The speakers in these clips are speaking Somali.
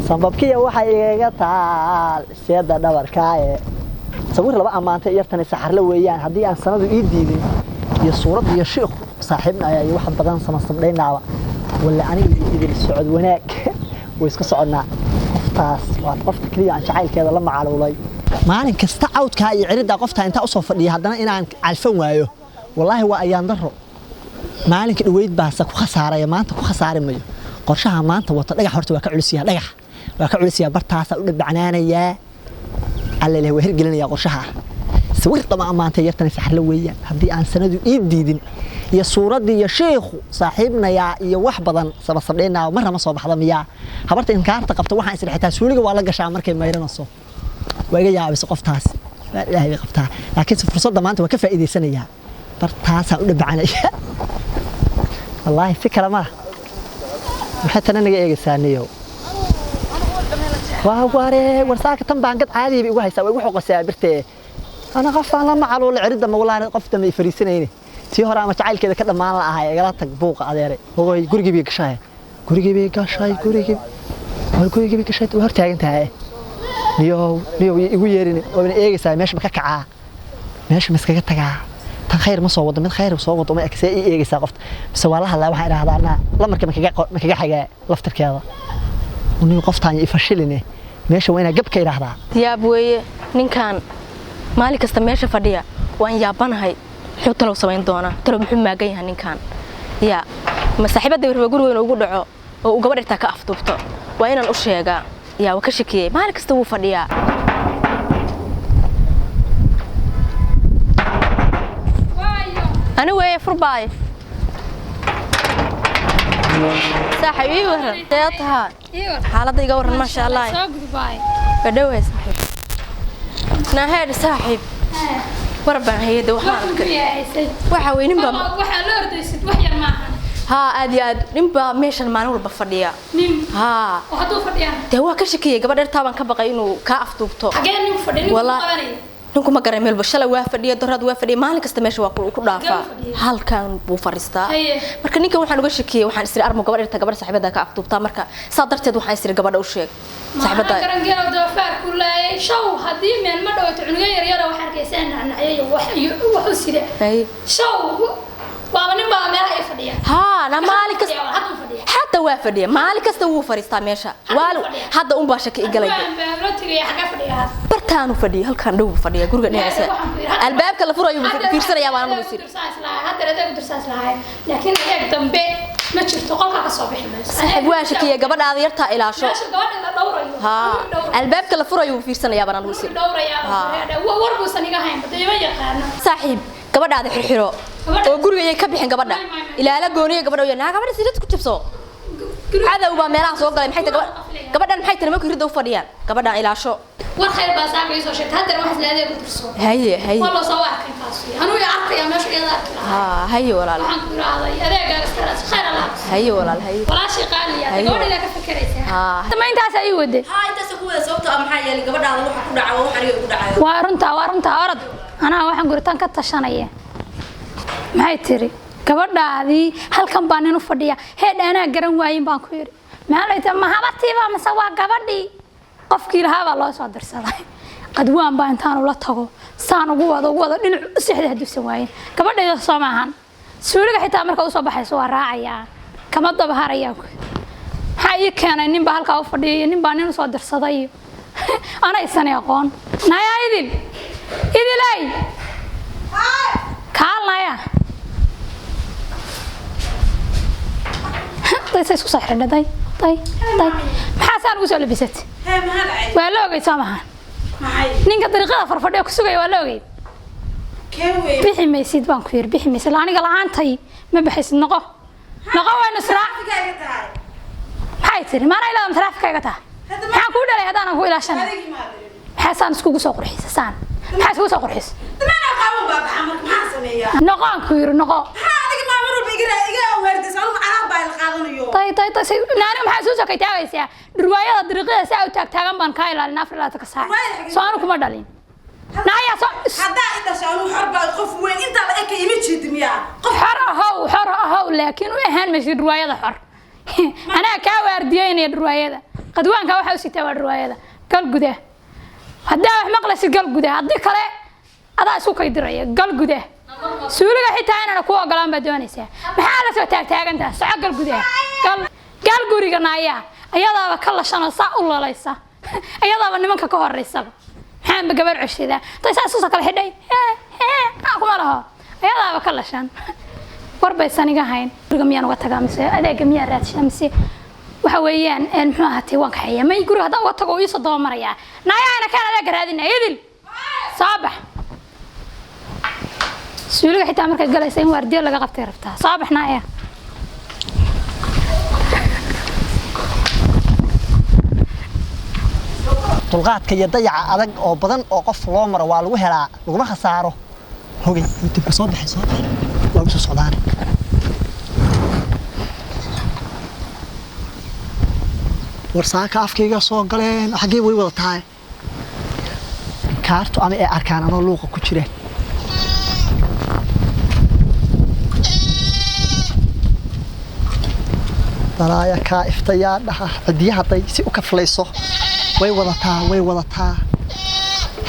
Sambabkiya waxay igaga taal seeda dhabarkaaye. Sawir laba ammaantay yartani saxarle weeyaan, haddii aan sanadu ii diidin iyo suuradda iyo shiikhu saaxiibna ayaa iyo wax badan samasabdhaynaaba. Walla aniga iyo Idil socod wanaag way iska soconnaa. Qoftaas waa qofta keliya aan jacaylkeeda la macaluulay. Maalin kasta cawdkaa iyo ciriddaa qoftaa intaa usoo fadhiya, haddana inaan calfan waayo, wallaahi waa ayaan daro. Maalinka dhaweyd baase ku khasaaraya, maanta ku khasaari mayo. Qorshaha maanta wato dhagax horta waa ka culisiyaa, dhagax waa ka culisiyaa, bartaasaa u dhabacnaanayaa. Alla ilaah waa hirgelinayaa qorshaha. Sawir dhama ammaantay yartani saxarla weeyaan, haddii aan sanadu ii diidin iyo suuraddii iyo shiikhu saaxiibnayaa iyo wax badan sabasabdheynaa, marna ma soo baxda miyaa habarta inkaarta qabta. Waxaan isdhex xitaa suuliga waa la gashaa markay mayranayso. Waa iga yaabisa qoftaas, waa ilaahay bay qabtaa, laakiinse fursadda maanta waa ka faa'iidaysanayaa, bartaasaan u dhabacanaya. Wallaahi si kale ma maxay tana naga eegaysaa niyow? Waa waree warsaaka tan baan gad caadiya bay igu haysaa, waa igu xoqosaa birtee. Ana qofaan la macaluula ciridda ma wallaahi qof dambe i fariisanayne. Tii hore ama jacaylkeeda ka dhammaan la ahay. Igala tag buuqa adeere. Hooy, gurigii bay gashay, gurigii bay gashay, gurigii war gurigii bay gashay, waa hor taagan tahay. Niyow, niyow igu yeerin, waa eegaysaa. Meesha ma ka kacaa? Meesha ma iskaga tagaa? Tan khayr ma soo wado, mid khayr soo wado ma egsee ii eegaysaa qofta? Mise waa la hadlaa? Waxaan idhaahdaa naa lamarka ma kaga xagaa laftirkeeda. Niyow, qoftaan i fashiline, meesha waa inaa gab ka idhaahdaa. Yaab weeye ninkan maalin kasta meesha fadhiya. Waan yaabanahay, muxuu talow samayn doonaa? Talow muxuu maagan yahay ninkan? Yaa ma saaxiibadda raba guriga inuu ugu dhaco oo uu gabadh irtaa ka afduubto? Waa inaan u sheegaa. Yaa waa ka shakiyey, maalin kasta wuu fadhiyaa. Ani weeye, furbaaye saaxiib, ii waran, see tahaa xaaladda? Iga waran, maasha Allah. Soo gudbaay. Badhowey saaxiib, naaheedh saaxiib, war baan hayadda waxaan arkay. Waxa wey nin baa waxaa la ordaysid wax yar maahan. Haa, aad iyo aad. Nin baa meeshan maalin walba fadhiya. Nin? Haa. Oo hadduu fadhiyaan? Dee waa ka shakiyey, gabadh dhertaa baan ka baqay inuu kaa afduubto. Xagee ninku fadhiya? Ninku Walaa- qabanaya? Ninku ma garan meelba. Shalay waa fadhiya, doraad waa fadhiya, maalin kasta meesha waa ku dhaafaa. Xagee fadhiya? Halkan buu fadhiistaa. Haye. Marka ninkan waxaan uga shakiyey, waxaan isiri armo gabadh dherta gabadh saaxiibada ka afduubtaa. Marka saa darteed waxaan isiri gabadha u sheeg saaxiibada. Maxaa garan doofaar ku laayay show? Haddii meel ma dhawaato cunuga yar yara waxaan arkaysaa nacnacyo wax iyo wax u sida. Haye. Show waaba nin baa meelaha ay fadhiya. Haa, na maalin kasta. Hadda ma fadhiya? Hadda waa fadhiya, maalin kasta wuu fadhiistaa meesha. Hadda Waal wuu fadhiyaa? Hadda unbaa shaki igalay. Waan baa loo tegaya, xagee fadhiya hadda? Bartaanu fadhiya, halkan dhow buu fadhiya, guriga dhinaciisa. Albaabka la furayo buu fiirsanayaa, baan ugu siri. Hadda adeeg u dirsaas lahay, laakiin adeeg dambe ma jirto, qolka ka soo bixi mayso. Saaxiib, waa shakiyay, gabadhaada yartaa ilaasho. Meesha gabadha la dhowrayo. Haa, albaabka la furayo buu fiirsanayaa, baan ugu siri. Dhowrayaa. Haa. War buusan iga hayn bada, ima yaqaano. Saaxiib, gabadhaada xirxiro oo guriga yay ka bixin gabadha. May, may, may. Ilaala gooniya gabadha oo naa gabadha sirid ku jabso. Cadow baa meelaha soo galay. Maxay tahay gabadhan? Maxay tahay nimanku ridda u fadhiyaan? Gabadhan ilaasho. War khayr baa saaka ii soo sheegtay, haddana waxaas la adeeg u dirso. Haye, haye. Waa loo soo arkay taas, anuu i arkaya meesha iyada arki lahaa. Haa, haye walaal. Waxaan ku yidhaahday adeegaaga iska raadso, khayr Allah ku siiyo. Haye walaal, haye. Walaashii qaaliya. Haye. Gabadhaydaa ka fekeraysaa. Haa. Ma intaas ay waday? Haa, intaas ku wada. Sababta ah maxaa yeelay gabadhaada waxa ku dhaca waa wax aniga igu dhacayo. Waa runtaa, waa runtaa. Orod, anaa waxaan guritaan ka tashanaya. Maxay tiri gabadhaadii? Halkan baa nin u fadhiya. Heedh, anaa garan waayin baan ku yidhi. Maxaa la yidhi? Ma habartiiba mase waa gabadhii? Qofkii lahaa baa loo soo dirsaday. Qadwaan baa intaan ula tago saan ugu wado, ugu wado dhinac u seexday. Hadduusan waayin gabadhayda soo maahan, suuliga xitaa marka usoo baxayso waa raacayaa, kama daba harayaan ku. Maxaa ii keenay? Nin baa halkaa u fadhiyay iyo nin baa nin usoo dirsaday iyo anaysan aqoon. Naya Idil, Idilay, kaalnaya. Day say isku soo xidhay, day day day. Maxaa saan ugu soo labisatay? Hee, maxaa dhacay? Waa la ogey soo mahan? Maxay? Ninka dariiqada farfadhiya ku sugaya waa la ogey. Kee wey? Bixi maysid baan ku yiri, bixi maysid. Aniga la'aantay ma baxaysid. Noqo, noqo, waynu israac. Trafikaaga tahay. Maxay tiri? Maana ilaa traafikayga tahay? Hadda maxaan kuu dhalay haddaanan ku ilaashanay? Adigii maa dirin. Maxaa saan iskugu soo qurxisa? Saan maxaa iskugu soo qurxisa? Damaan qaawan baa baxa, marka maxaan sameeyaa? Noqo aan ku yiri, noqo. Maxaa adiga maa mar walba iga weerdaysa? Anigu alaab baa la qaadanayo. Tay tay tay say naaniga maxaa soo sokay taagaysaa? Dhurwaayada dariiqada saa u taag taagan baan kaa ilaalin 24-ka saac. Dhurwaayada xagee? Soo anu kuma dhalin naayaa soo. Haddaa i dhasho anigu xor baa, qof weyn intaa la eka ima jeedi miyaa qof? Xor ahow, xor ahow, laakiin u ahaan maysid dhurwaayada xor. Anaa kaa waardiyeynaya dhurwaayada. Qadwaanka waxaa u sitaa waa riwaayada. Gal gudah haddaa wax maqlaysid, gal gudah. Haddii kale adaa isku kaydiraya. Gal gudah. Suuliga xitaa inaana ku ogolaan baa doonaysaa. Maxaa la soo taagtaagantaha? Soco, gal gudaha, gal, gal guriga. Naayaa, ayadaaba ka lashanoo saa u lalaysa, ayadaaba nimanka ka horeysaba. Maxaanba gabar ceshadaa intay saa isusoo kala xidhay kuma laho, ayadaaba ka lashan. War baysan iga hayn. Guriga miyaan uga tagaa mise adeega miyaan raadshaa mise waxa weeyaan muxuu ahaatay waan kaxeeyaa? May, guriga haddaan uga tago uu iisoo daba marayaa. Naayaana kaan adeega raadina. Idil, soo bax. Suuliga xitaa markay galaysa in waardiyo laga qabtay rabtaa. Soo bax, naaya. Dulqaadka iyo dayaca adag oo badan oo qof loo maro waa lagu helaa, laguma khasaaro. Hogay, youtube soo baxay, soo baxay, waa ugu soo socdaan. War saaka afkayga soo galeen, xaggee way wada tahay kaartu ama ay arkaan anoo luuqa ku jireen. Dalaaya kaa iftayaa dhaha cidiya hadday si u kaflayso way wadataa, way wadataa.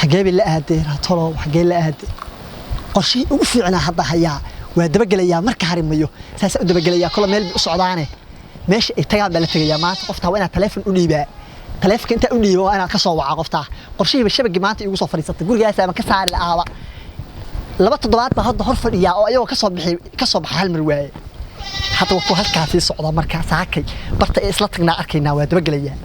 Xaggee bay la aadeen? Tolow, xaggee la aadeen? Qorshihii ugu fiicnaa hadda hayaa, waa dabagelayaa. Marka harimayo saasaa u dabagelayaa. Kola meel bay u socdaane, meesha ay tagaan baa la tegayaa. Maanta qoftaa waa inaad taleefon u dhiibaa. Taleefonka intaa u dhiiba waa inaad ka soo wacaa qoftaa. Qorshihiiba shabagii maanta iigu soo fadhiisatay gurigaas ama ka saari la'aaba. 2 toddobaad baa hadda hor fadhiyaa oo ayagoo kasoo bixi, kasoo baxa hal mar waaye. Hadda waa kuwa halkaa sii socda. Markaa saakay barta ee isla tagnaa arkaynaa, waa dabagelayaa.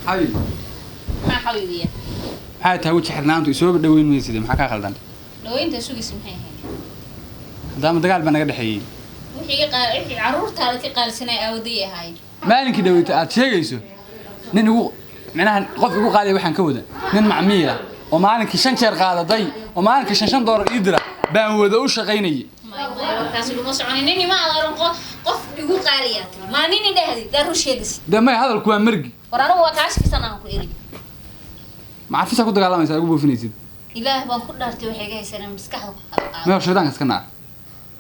Xabiib. Maxaa xabiibiya? Maxay tahay weji xirnaantu? Isooba dhaweyn maysid, maxaa kaa khaldan? Dhaweynta sugaysa maxay ahayd? Haddaama dagaal baa naga dhexeeyey. Wixii caruurtaada ka qaalisanay aawaday ahaayeen. Maalinkii dhaweyta aad sheegayso nin igu micnaha qof igu qaadaya, waxaan ka wada nin macmiila oo maalinkii 5 jeer qaadaday oo maalinkii 5 5 doolar ii dira baan wada u shaqaynayay. May, may, warkaasi luma soconin. Nini ma adan qof igu qaaliyaa tiri, maa nini dhehdi daa run sheegaysid? Dee may, hadalku waa margi. War anigu waa kaa shakisan aan ku iri. Macafisaa ku dagaalamaysaa, igu buufinaysid. Ilaah baan ku dhaartay, waxay iga haysaneen maskaxda ku kala qaado. Meel shaydaanka iska naar,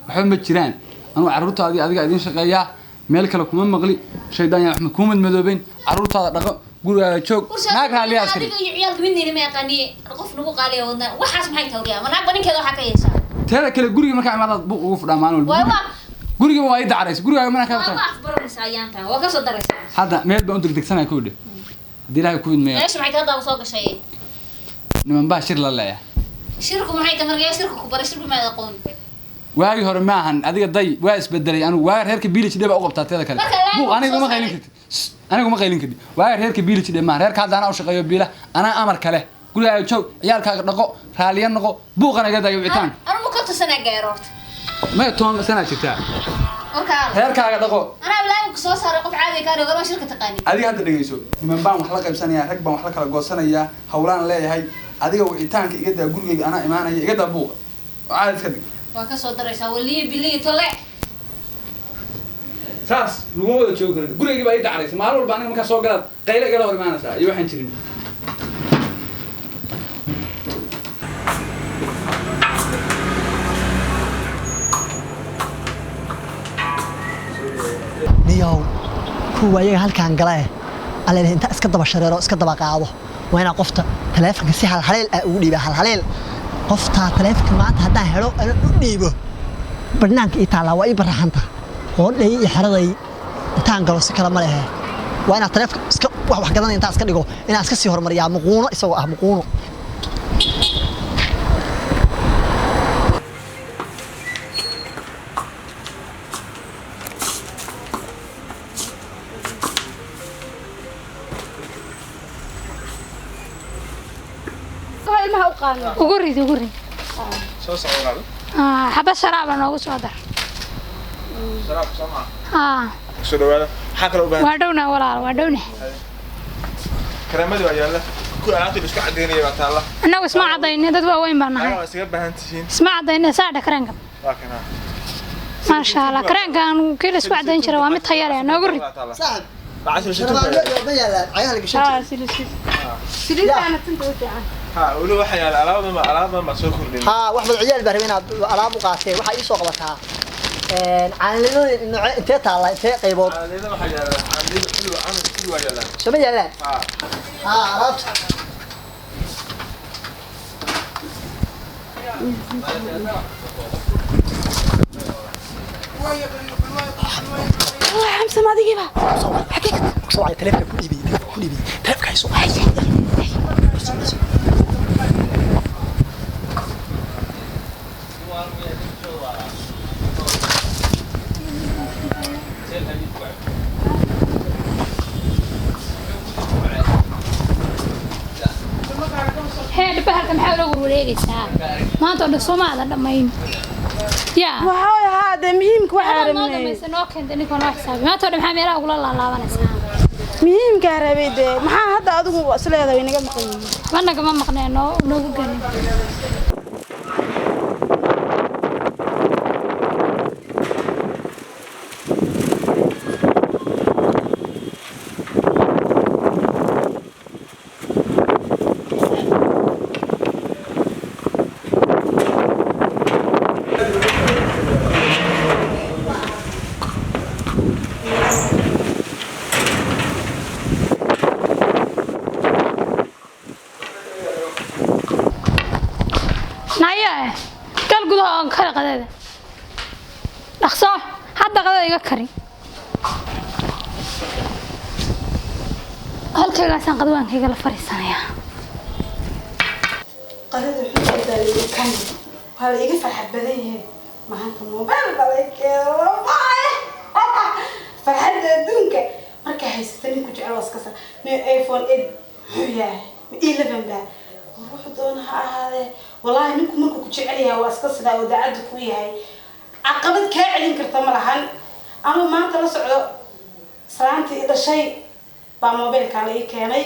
waxba ma jiraan. Anugu carruurtaadii adiga idiin shaqeeyaa, meel kale kuma maqli. Shaydaan yaa waxma kuu madmadoobeyn. Carruurtaada dhaqo, gurigaaga joog, naag raaliyaa iska dhig. Adiga iyo ciyaalka midnayna ma yaqaaniye, qof nagu qaaliya wadnaa waxaas maxay tawriyaa? Ma naagba ninkeeda waxaa ka yeeshaa? Teeda kale guriga markaa imaadaad buuq ugu fudhaa maalin walba. Waa Guriga waa ii dacaraysa, gurigaaga mana kaa waa tahay. Waa afbaranaysaa ayaantan, waa kasoo daraysaa. Hadda meel baan u degdegsanaya kowdhe, haddii Ilaahay ku idmeeyo. Meesha maxay tahay haddaaba soo gashay? Niman baa shir la leeyahay. Shirku maxay tahay? Markaa shirku ku baray, shirku maad aqoon. Waagii hore maahan adiga day, waa isbedelay anigu. Waaga reerka biilij dhe baa u qabtaa. Teeda kale Marka laamiga buuq aniga soo uma qaylin saaray. kartid. Shh, aniga uma qaylin kartid. Waaga reerka biilij dhe maahan reerka hadda anaa u shaqeeyo biila, anaa amar kale. Gurigaaga joog, ciyaalkaaga dhaqo, raaliya noqo, buuqana iga dayo wicitaan. Anu ma 50 sanaa gaaro horta? Maya, 10 sanaa jirtaa. Warkaa Reerkaaga dhaqo. Anaa laamiga ku soo saaray, qof caadi kaa dhigo, shirka taqaani. Adiga hadda dhegeyso, niman baan wax la qaybsanayaa, rag baan wax la kala goosanayaa, hawlaan leeyahay. Adiga wicitaanka iga daa, gurigayga anaa imaanaya, iga daa buuqa oo caadi iska dhig. Waa kasoo daraysaa waliyi biliyi tole. Saas laguma wada joogi karin. Gurigaygii baa ii dacaraysa maalin walba. Aniga markaa soo galaad qayle igala hor imaanaysaa iyo waxaan jirin. Niyow, kuwa ayaga halkaan gala eh alle inta iska daba shareero, iska daba qaado. Waa inaa qofta taleefanka si halhaleel ah ugu dhiiba, halhaleel. Qoftaa taleefanka maanta haddaan helo anaan u dhiibo, banaanka ii taallaa, waa ii baraxanta qoodhay iyo xeraday intaan galo, si kale ma lehe. Waa inaa taleefanka iska wax wax gadanaya intaan iska dhigo, inaan iska sii horumariyaa muquuno, isagoo ah muquuno. Ilmaha u qaadno. Ugu rid, ugu rid. Soo soco walaal. Ah, xabad sharaaba noogu soo dar. Sharaab soo maa? Haa. Soo dhawaada. Maxaa kale u baahan? Waa dhowna walaal, waa dhowna. Kareemadii waa yaalla. Kuwa alaabta la isku cadeynaya baa taalla. Annagu isma cadayne, dad waaweyn baan nahay. Waa isaga baahan tihiin. Isma cadayne, saadha kareenka. Waa kanaa. Maasha Allah, kareenkan kii la isku cadayn jiray waa mid tayo leh, noogu rid. Saaxib. Lacag shan Ma yaalaan cagaha la gashan jiray? Saliidaana tinta u fiican. Ha, weli waxaa yaalla alaab badan, alaab badan baa soo kordhin. Haa, wax bad ciyaal baa rabay inaad alaab u qaatee. Waxaa ii soo qabataa caanilooyin nooce, intee taalla, intee qaybood? Caanilada waxaa yaalla, caanilada kulli, caanilada kulli waa yaallaan. Soo ma yaalaan? Haa. Haa, alaabta. Allah, Xamse, ma adigiiba? Soo wacay, taleefanka ku dhiibay, taleefanka ku dhiibay, taleefanka hayso. Heer bahalka maxaa loogu wareegaysaa maanta oo dhan? Soomaada dhammayn yaa. Waxaa way haa dee, muhiimka waxaa Waxaad noo rabnay. dhamaysa, noo keentay ninka noo xisaabay. Maanta oo dhan maxaa meelaha ugula laalaabanaysaa? Muhiimkaa rabay dee. Maxaa hadda adigu isleedahay way naga maqan yihiin? Waxba nagama maqneen, noo noogu gelin. Naya, gal gudaha oo kari qadada. Dhaqso, hadda qadada iga kari. Halkaygaasaan qadwaankayga la fariisanayaa. Qadada wuxuu iga kan waa la iga farxad badan yahay maanta. Mobile baa laga keenay, farxadda adduunka. Markaa haysata ninku jecel waa iska sa mi iPhone 8 muxuu yahay, ma 11 baa, wuxuu doona ha ahaadee. Wallaahi ninku markuu ku jecel yahay waa iska sidaa oo daacadda ku yahay, caqabad kaa celin karta ma lahan. Ama maanta la socdo, salaantii i dhashay baa mobilkaa la ii keenay.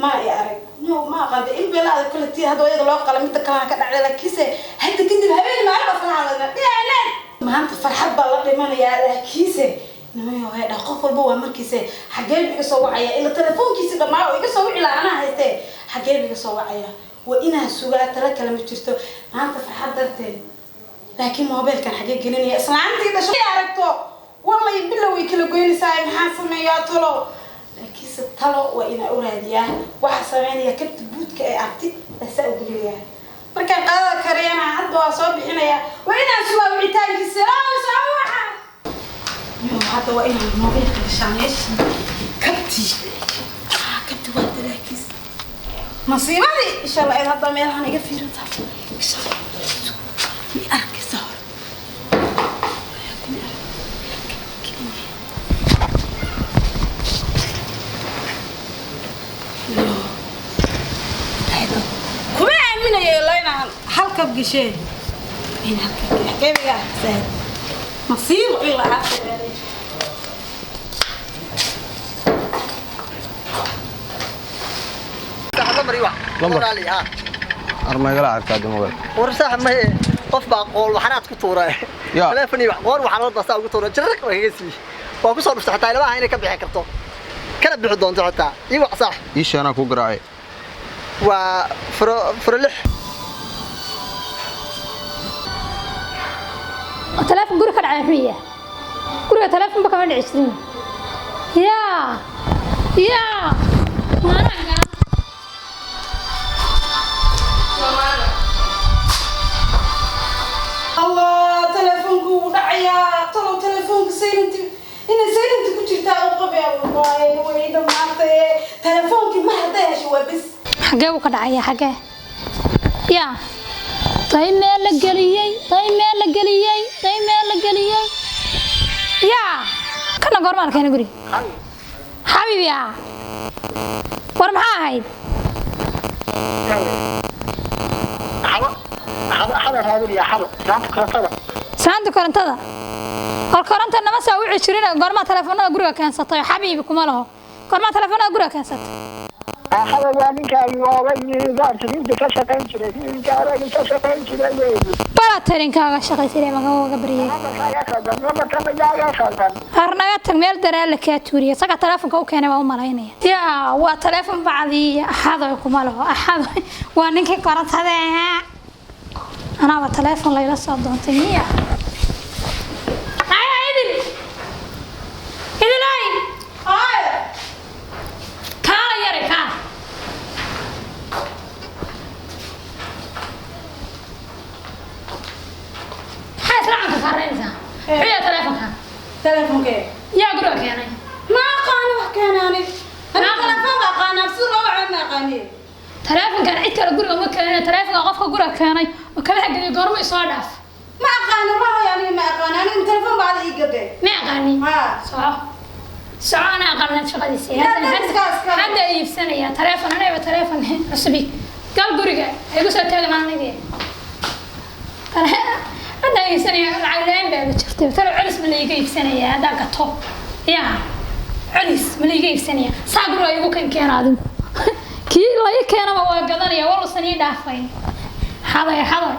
Ma i arag, no, ma aqaanta in beelaada kale tii hadda iyada loo qala midda kalena ka dhacday, laakiinse hadda kadib habeen maalin baa sala hadlayna dhinaanaan. Maanta farxad baa la dhimanayaa, laakiinse nimayo way dhah, qof walba waa markiise. Xagee bu iga soo wacaya? Ila telefoonkiisi dhammaa oo iga soo wici lahaa anaa haystee, xagee bu iga soo wacaya? Waa inaan sugaa, tala kale ma jirto maanta farxad darteed. Laakiin mobilkan xagee gelinaya? Islaantii dhashay aragto, wallay bilow way kala goynaysaa. Maxaan sameeyaa talo? Laakiinse talo waa inaa u raadiyaa. Waxaa sameynaya kabta buudka ee arti baasaa u gelinayaa markaan qadada kariyana, hadba waa soo bixinayaa. Waa inaan sugaa wicitaankiisa. Soo waxa yo hadda waa inaan mobilka gashaa meesha kabtii. Kabti waa dalaakiis nasiibadii. Insha Allah in hadda meelahan iga fiirinta, insha Allah mi arkaysa hore. Kuma aaminayo ilaa inaan halkab gashee, in halkab xageebiga arkaysaa nasiibo ilaa arkay. Lambar ii wac. Lambar. Walaali, haa. Armaygala arkaa mobile. War saaxib, ma qof baa qool waxanaad ku tuuray. Ya. Telefoon ii wac, qool waxaanad baa saa ugu tuuray, jarrak waa kaga siiyey. Waa ku soo dhuftay, xataa ilmaha inay ka bixi karto, kana bixi doonto xataa. Ii wac saaxib. Ii sheenaa ku garaacay. Waa furo furo 6. Oo teleefon guri ka dhacay muxuu yahay? Guriga teleefonba kama dhici jirin. Yaa yaa, maanaa garan. Allah, telefoonku wuu dhacayaa. Talow telefoonka silent, inay silent ku jirtaa u qabee. Wallahi way dhamaatay telefoonkii. Mar hadday hesho waa bes. Xagee buu ka dhacayaa? Xagee yaa? Tay meel la geliyey, tay meel la geliyey, tay meel la geliyey. Yaa kana goormaan keena guriga xabiib? Yaa, war maxaa ahayd? Xado, xado, xado raadinaya, xado islaanta korontada. Islaanta korontada. Hor koronta nama soo wici jirin. Goormaa telefoonada guriga keensatay? Xabiibi kuma laho. Goormaa telefoonada guriga keensatay? Axada waa ninkaagi waaba baartamiinta ka shaqayn jiray, ninkaaragi ka shaqayn jiray weeye. Balatarinkaaga shaqaysanay magaga baryay. Nambarkaaga khaldan, nambarka magaaga khaldan. Har naga tag, meel daraala kaa tuuriya. Isaga telefoonka u keenay waa u malaynaya. Yaa waa telefoon bacdii. Axado kuma laho. Axado waa ninkii korontada ahaa. Anaaba telefoon layla soo doontay miya? Aya idil, idil ay Ay. Kaala yare, kaala. Maxaa isla canka kaaraynaysaa? Muxuu yahay telefoonka? Telefonkee? Yaa guriga keenay? Ma aqaano wax keenaani. Ani telefoon ba aqaanaa, sida loo waco ma aqaani. Taleefonkan cid kale guriga ma keenin. Taleefonka qofka guriga keenay oo kala hageliyo goorma isoo dhaaf. Ma aqaano ma hooyo, aniga ma aqaano. Aniga telefoon baa ada ii gaday. Ma aqaanin. Ha. Soco soco, ana aqaanin shaqadiisa. Yaa dariskaas kale. Hadda iibsanaya taleefon anayba taleefon cusubi. Gal guriga igu soo taagi maalinigii. Hadda iibsanaya, lacag la-aan baa jirtay. Talo celis ma laiga iibsanaya haddaan gato? Yaa celis ma laiga iibsanaya? Saa guriga igu kan keena adigu. Kii lai keenaba waa gadanaya, walusan ii dhaafayn. Xaday xaday.